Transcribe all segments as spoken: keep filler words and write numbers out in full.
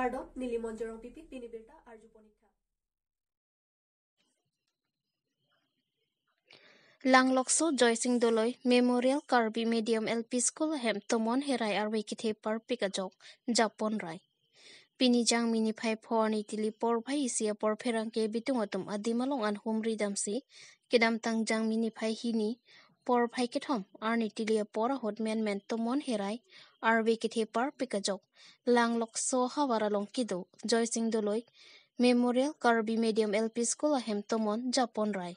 Kardom, neli Monjorong Pipi, pini birta arju pon ik tha. Langlokso Joysing Doloi Memorial Karbi Medium L P School ahem tomon herai arve kethe parpik ajok japon rai. Pini Jangmi niphai pho arni tili porphai isi apor pherangke bitung atum adim along an humri damsi, kedamtang Jangmi niphai hini porphai kethom arni tili apor ahut menmen tomon herai arve kethe parpik ajok Langlokso havar along kedo Joysing Doloi Memorial Karbi Medium L P School ahem tomon japon rai.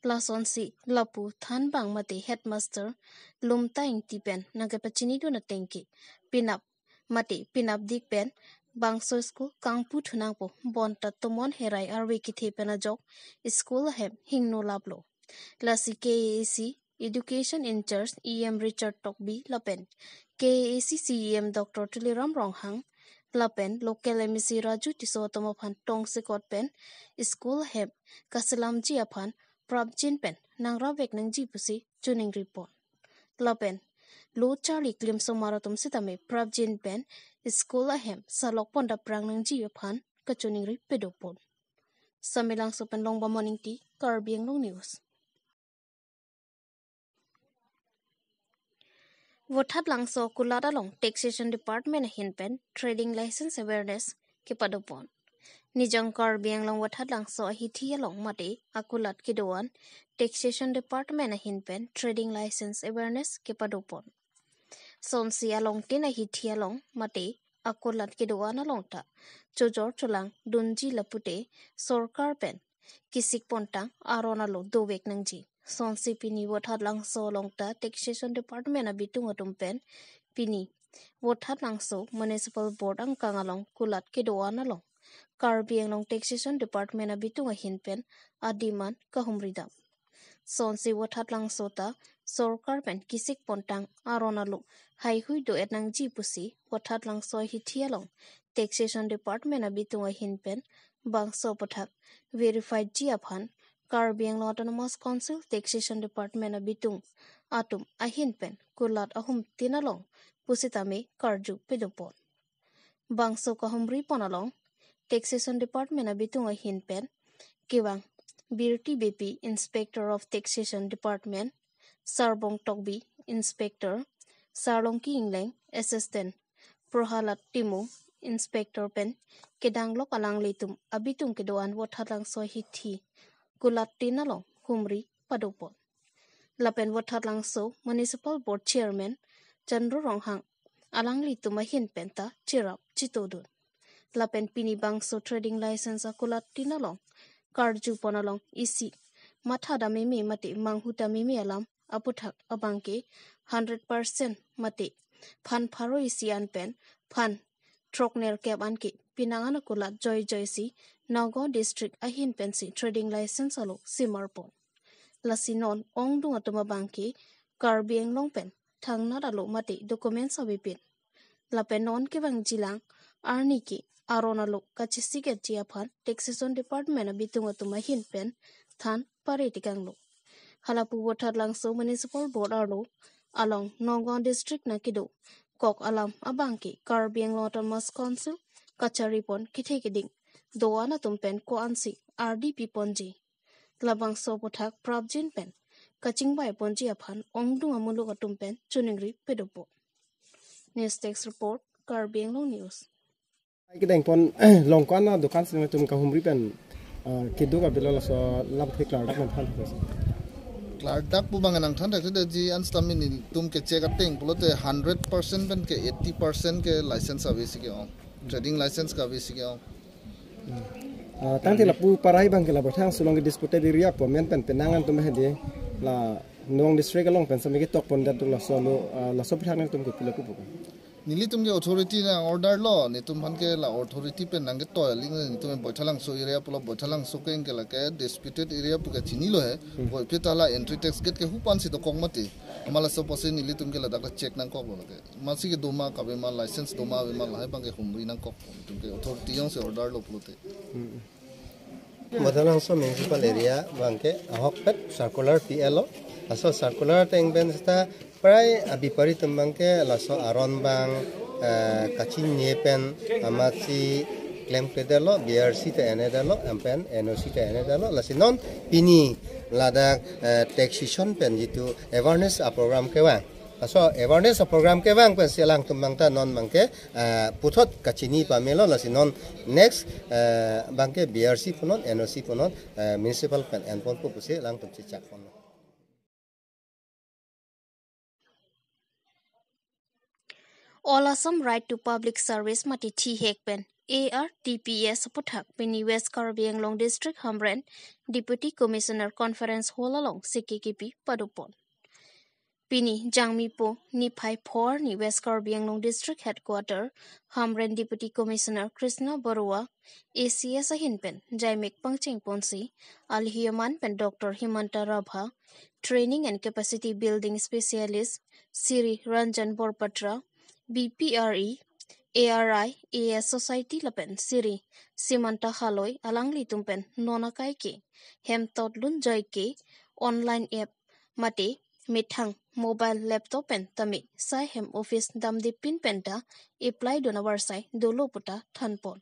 Lasonsi lapu thanbang mate headmaster Lumta Ingti pen nangkepachinidun ateng ke pinap mate pinapdik pen bangso school kangpu thunangpo, bonta tomon herai arve kethe pen ajok school ahem hingno laplo. Lasi K A A C Education in-charge E M Richard Tokbi lapen K A A C C E M Doctor Tuliram Ronghang lapen local M A C Raju Tisso atum aphan tongsekot pen school ahem kaselamji aphan prapjin pen nangrap vek nangji pusi choningri pon. Lapen lo charli klimsomar atum sitame prapjin pen school ahem salok pon daprang nangji aphan kachoningri pado pon. Samelangso pen Longbam Ingti, Karbi Anglong News. Vothatlangso Kulat along Taxation Department ahin pen Trading License Awareness kepado pon. Nijang Karbi Anglong Vothatlangso ahithi along mate akulat kedo-an Taxation Department ahin pen Trading License Awareness kepado pon. Sonsi alongtin ahithi along mate akulat kedo-an along ta chojor cholang dunji lapute sorkar pen kesik pontang aron alo dovek nangji. Sonsi pini Vothatlangso along ta Taxation Department abitung atum pen pini Vothatlangso Municipal Board angkang along kulat kedo-an along Karbi Anglong Taxation Department abitung ahin pen adim an kahumri dam. Sonsi Vothatlangso ta sorkar pen kesik pontang aron alo haihui do-et nangji pusi Vothatlangso ahithi along Taxation Department abitung ahin pen bangso aphuthak verified ji aphan Karbi Anglong Autonomous Council Taxation Department abitung atum ahin pen kulat ahumtin along pusitame karju pado pon. Bangso kahumri pon along Taxation Department abitung ahin pen kevang Birti Beypi, Inspector of Taxation Department, Sarbong Tokbi, Inspector, Sarlongki Ingleng, Assistant, Prohalad Timung, Inspector pen kedanglok alanglitum abitung kedo-an Vothatlangso ahithi kulattin along humri pado pon. Lapen Vothatlangso Municipal Board Chairman Chandru Ronghang alanglitum ahin pen ta cherap chitodun. Lapen pini bangso Trading License akulattin along karju pon along isi matha dam meme mate manghu dam meme alam aphuthak abangke hundred percent mate phan pharo isi an pen phan throknerkep anke penang an akulat joijoi si Nagaon District ahin pensi Trading License alo simar pon. Lasi non ongdung atum abangke Karbi Anglong pen thangnat alo mate documents avepin. Lapen non kevangjilang arni ke aron alo kachesik-etji aphan Taxation Department abitung atum ahin pen than pare tekanglo. Halapu Vothatlangso Municipal Board arlo along Nagaon District nangkedokok alam abangke Karbi Anglong Autonomous Council kachari pon kethe keding do-an atum pen ko-ansi ardi pi ponji, labangso aphuthak prapjin pen kachingvai ponji aphan ongdung amuluk atum pen choningri pado pon. News Desk Report, Karbi Anglong News. Kedeng pon long ko-an adukan si nangtum kahumri pen, ah, keduk abilo laso lam thek klardak nangthan thek. Klardak pu abang nangthan thek, de ji an sitame nelitum ke check ateng pulote hundred percent pen ke eighty percent ke license ave si ke-ong. Trading license ke ave si ke-ong. Ah, tangte lapu parai abangke la Bathang Sulong ke disputed area pu amen pen penang an atum hedi la Nagaon District along pen sami ketok pon dat laso lo, ah, laso aphuthak nangtum ke pilo pupu. Nelitum ke authority nang order lo, netum aphan ke la authority pen nangketoi aling netum Baithalangso area pulo, Baithalangso ke anke lake disputed area pu ke chinilo he. Hmm. Boi phe ta la entry tax gate ke hupan si dokok mati. Amat laso apotsi nelitum ke ladak la check nangkoklo lake. Masi kedo ma kave ma, license do ma ave ma, lahai abangke humri nangkok. Netum ke authority jongsi order lo pulote. Hmm. Baithalangso municipal area abangke ahokpet circular P L O. Laso circular ateng pen seta prai abepari atum abangke laso aron abang, Eh, kachinine pen amatsi klemkledetlo, B R C ta enedetlo, lapen N O C ta enedetlo, lasi non pini ladak, eh, taxation pen jitu awareness a-program kevang. Laso awareness a-program kevang pensi alangtum abang ta non abangke, eh, puthot kachini pamelo, lasi non next, eh, abangke B R C punon, N O C punon, eh, municipal pen enponpo pusi alangtum chichak ponlo. All Assam Right to Public Service mate thihek pen A R T P S aputhak pini West Karbi Anglong District Hamren Deputy Commissioner Conference Hall along sikiki padopon. Pini Jangmi po niphai pho arni West Karbi Anglong District Headquarter Hamren Deputy Commissioner Krishna Baruah A C S ahin pen jaimek pangcheng ponsi, alihi aman pen Doctor Himanta Rabha, Training and Capacity Building Specialist, Shri Ranjan Borpatra, B P R E, A R I, A S Society lapen Shri Simanta Haloi alanglitum pen non akai ke hem totlun joike online app mate methang mobile laptop pen tame sai hem office damdepin pen ta apply dun avarsai dolo puta thanpon.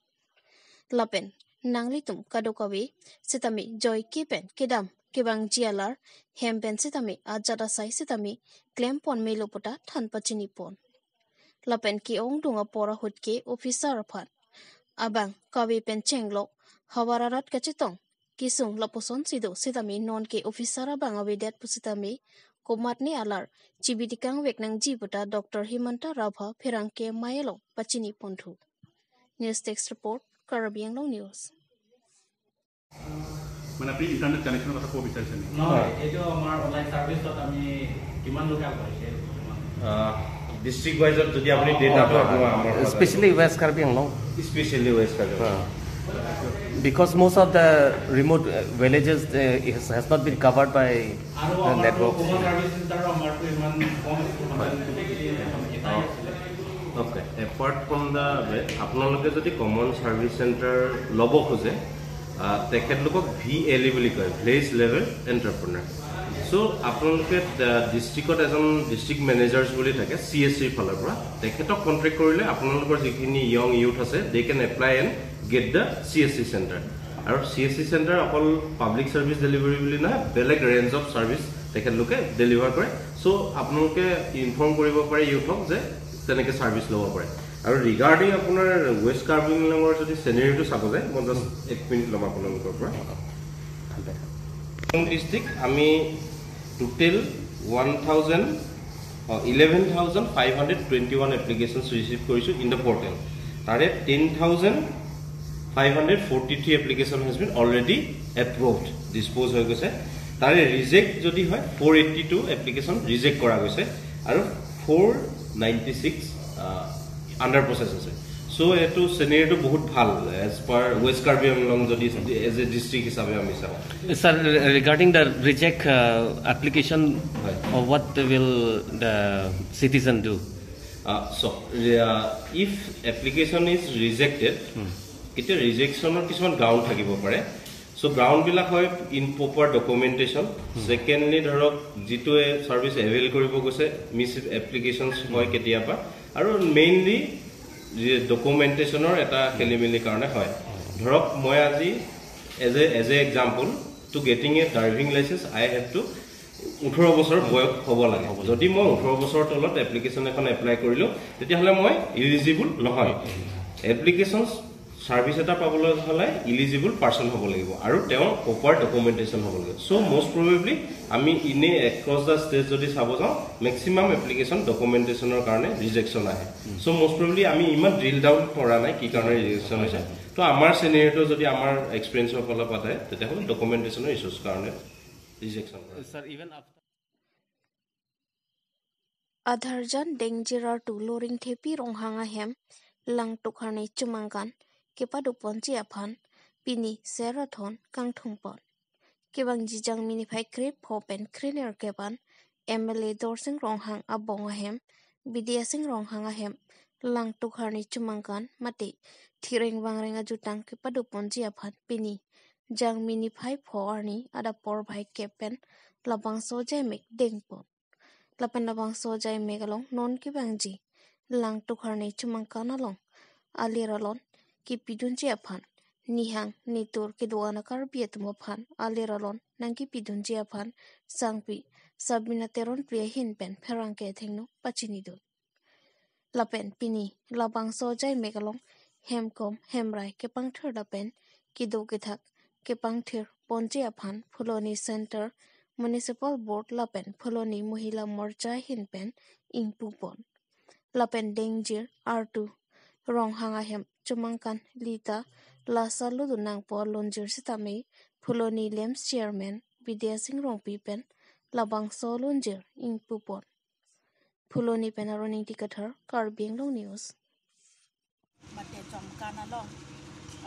Lapen nanglitum kadokave sitame joike pen kedam kevangji alar hem pen sitame ajat asai sitame klempon melo puta than pachinipon. Lapen ke-ongdung apor ahut ke officer aphan abang kave pen chenglok havar arat kachetong kesung lapuson si do sitame non ke officer abang avedet pusitame komatne alar chibitikang vek nangji puta Doctor Himanta Rabha pherangke mai along pachinipon thu. News Desk Report, Karbi Anglong News. মানে আপুনি ইণ্টাৰনেট কানেকশ্যনৰ কথা ক'ব বিচাৰিছে নেকি? নহয়, এইটো আমাৰ অনলাইন চাৰ্ভিচত আমি কিমান লোকে আগবাঢ়িছে বৰ্তমান? ডিষ্ট্ৰিক্ট ৱাইজত যদি আপুনি data Especially West Karbi Anglong, especially west Karbi Anglong. Because most of the remote uh, villages uh, is, has not been covered by আৰু the আমাৰ network. কমন চাৰ্ভিচ চেণ্টাৰৰ আমাৰতো ইমান কম মানে গোটেইখিনি এটাই আছিলে। অ'কে, এপাৰ্ট ফ্ৰম দ্য আপোনালোকে যদি কমন চাৰ্ভিচ চেণ্টাৰ ল'ব খোজে, আহ, তেখেতলোকক ভি এল ই বুলি কয়, ভিলেজ লেভেল এণ্টাৰপ্ৰেনাৰ। চ' আপোনালোকে ডিষ্ট্ৰিক্টত এজন ডিষ্ট্ৰিক্ট মেনেজাৰ্ছ বুলি থাকে চি এছ চিৰ ফালৰ পৰা, তেখেতক কণ্টেক্ট কৰিলে আপোনালোকৰ যিখিনি য়ং ইউথ আছে, they can apply and get the C S C center। আৰু চি এছ চি চেণ্টাৰ অকল পাব্লিক চাৰ্ভিচ ডেলিভাৰী বুলি নহয়, বেলেগ ৰেঞ্জ অফ চাৰ্ভিচ তেখেতলোকে ডেলিভাৰ কৰে। চ' আপোনালোকে ইনফৰ্ম কৰিব পাৰে ইউথক যে তেনেকৈ চাৰ্ভিচ ল'ব পাৰে। আৰু ৰিগাৰ্ডিং আপোনাৰ ৱেষ্ট কাৰ্বি আংলঙৰ যদি চিনেৰিটো চাব যায়, মই জাষ্ট এক মিনিট ল'ম আপোনালোকৰ পৰা। ডিষ্ট্ৰিক্ট আমি total one thousand eleven thousand five hundred twenty one applications receive কৰিছোঁ ইন দ্য পৰ্টেল। তাৰে ten thousand five hundred forty three application has been already approved, dispose হৈ গৈছে। তাৰে ৰিজেক্ট যদি হয় four eighty two application reject কৰা গৈছে আৰু four ninety six under process আছে। চ' এইটো চিনেৰিটো বহুত ভাল এজ পাৰ ৱেষ্ট কাৰ্বি আংলং যদি এজ এ ডিষ্ট্ৰিক্ট হিচাপে আমি চাওঁ। Sir, regarding the reject uh, application, Right. uh, what will the citizen do? চ' ইফ এপ্লিকেশ্যন ইজ ৰিজেক্টেড, এতিয়া ৰিজেকশ্যনৰ কিছুমান গ্ৰাউণ্ড থাকিব পাৰে। চ' গ্ৰাউণ্ডবিলাক হয় ইন প্ৰপাৰ ডকুমেণ্টেশ্যন, ছেকেণ্ডলি ধৰক যিটোৱে চাৰ্ভিচ এভেইল কৰিব গৈছে মিছ এপ্লিকেশ্যনছ হয় কেতিয়াবা, আৰু মেইনলি ডকুমেণ্টেশ্যনৰ এটা খেলি মেলি কাৰণে হয়। ধৰক মই আজি as a as a example to getting a driving licence I have to ওঠৰ বছৰ বয়স হ'ব লাগে। যদি মই ওঠৰ বছৰ তলত এপ্লিকেশ্যন এখন এপ্লাই কৰিলোঁ তেতিয়াহ'লে মই ইলিজিবল নহয়। এপ্লিকেশ্যন চাৰ্ভিচ এটা পাবলৈ হ'লে ইলিজিবল পাৰ্চন হ'ব লাগিব আৰু তেওঁৰ প্ৰপাৰ ডকুমেণ্টেশ্যন হ'ব লাগিব। চ' মষ্ট প্ৰবেবলি আমি ইনে এক্ৰছ দ্য ষ্টেট যদি চাব যাওঁ মেক্সিমাম এপ্লিকেশ্যন ডকুমেণ্টেশ্যনৰ কাৰণে ৰিজেকশ্যন আহে। চ' মষ্ট প্ৰবেবলি আমি ইমান ড্ৰিল ডাউন কৰা নাই কি কাৰণে ৰিজেকশ্যন হৈছে। তো আমাৰ চিনেৰিঅ'টো যদি আমাৰ এক্সপিৰিয়েঞ্চৰ ফালৰ পৰা চায় তেতিয়াহ'লে ডকুমেণ্টেশ্যনৰ ইছ্যুজ কাৰণে ৰিজেকশ্যন কৰে। Sir, even after Adharjan Dengjirar to Loring Thepi Ronghang ahem Langtuk Harni Chumangkan kepadopon ji aphan pini Serathon kangthum pon. Kevangji Jangmi niphai krip pho pen kriner kevan M L A Dorsing Ronghang abong ahem Bidya Sing Ronghang ahem Langtuk Harni Chumangkan mate Thireng Vangreng ajutang kepadopon ji aphan pini Jangmi niphai pho arni adap porphai kep pen labangso jaimek dengpon. Lapen labangso jaimek along non kevangji Langtuk arni Chemangkan along alir alon kipidunji aphan, nihang nitur kedo-an a-Karbi atum aphan alir alon nangkipidunji aphan sangpi Sabina Teronpi ahin pen pherangke athengno pachinidun. Lapen pini labangso ajaimek along hemkom hemrai kepangthir lapen kedo kethak kepangthir ponji aphan Phuloni Centre Municipal Board lapen Phuloni Mohila Morcha ahin pen ingpupon. Lapen dengjir artu Ronghang ahem Chemangkan Lita la salo dun nangpo alunjir sitame Phuloni LAMPS Chairman Bidya Sing Rongpi pen labangso alunjir ingpupon. Phuloni pen Aron Ingti Kathar, Karbi Anglong News. Mate Chemangkan along,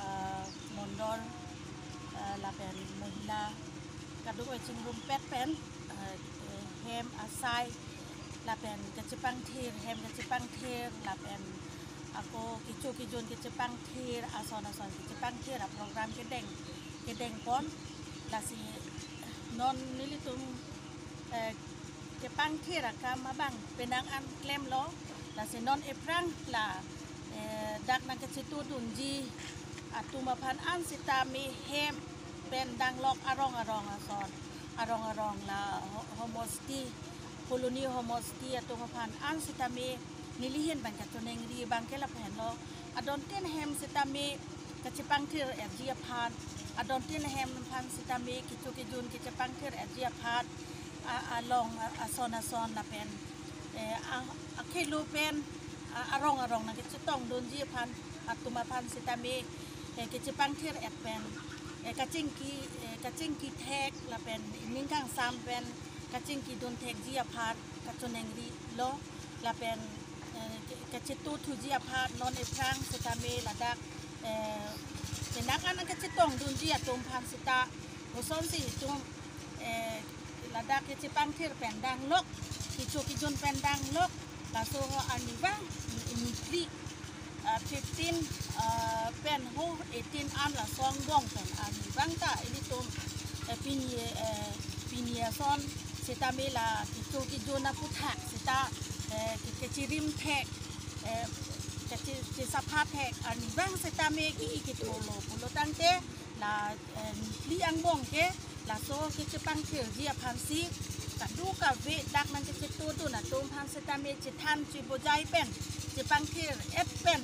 ah, mondol, ah, lapen mohila kadokave chingrumpet pen, ah, eh, hem asai lapen kachepangthir, hem kachepangthir lapen ako kecho kejun kachepangthir, ason ason kachepangthir a-program kedeng, kedengpon. Lasi non nelitum, eh, kepangthir akam abang penang an klemlo, lasi non ephrang la, eh, dak nangkachetudunji atum aphan an sitame hem pen danglok arong arong ason, arong arong la ho-, homosti, Phuloni homosti atum aphan an sitame nelihin pen kachoningri abang ke lapenlo, adontin hem sitame kachepangthir-etji aphan, adontin hem aphan sitame kecho kejun kachepangthir-etji aphan, a-, along, a-, ason ason lapen, eh, a-, akhelo pen, a-, arong arong nangkachetongdunji aphan atum aphan sitame, eh, kachepangthir-et pen, eh, kachingki, eh, kachingki thek lapen ning kangsam pen kachingkidun thekji aphan kachoningrilo lapen, eh, ke-, kachetuthuji aphan non ephrang sitame ladak, eh, penang an kachetongdunji atum aphan sita kosonsi itum, eh, ladak kachepangthir pen danglok, kecho kejun pen danglok, laso ho arnivang ni phli, ah, fifteen, ah, pen ho eighteen an laso angbong pen arnivang ta ilitum, eh, pini, eh, pini ason sitame la kecho kejun aphuthak sita, eh, ke-, kachirim thek, eh, kachi-, chisapha thek arnivang sitame ke-i ketholo pulo tangte la, eh, ni phli angbong ke laso kachepangthirji aphansi kadokave dak nangkachetudun atum aphan sitame chethan chebojai pen, chepangthir-et pen,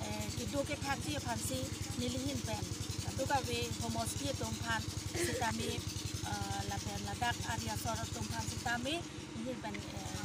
eh, kedo kethakji aphansi nelihin pen kadokave homosti atum aphan sitame, eh, lapen ladak ari asor atum aphan sitame nelihin pen, eh,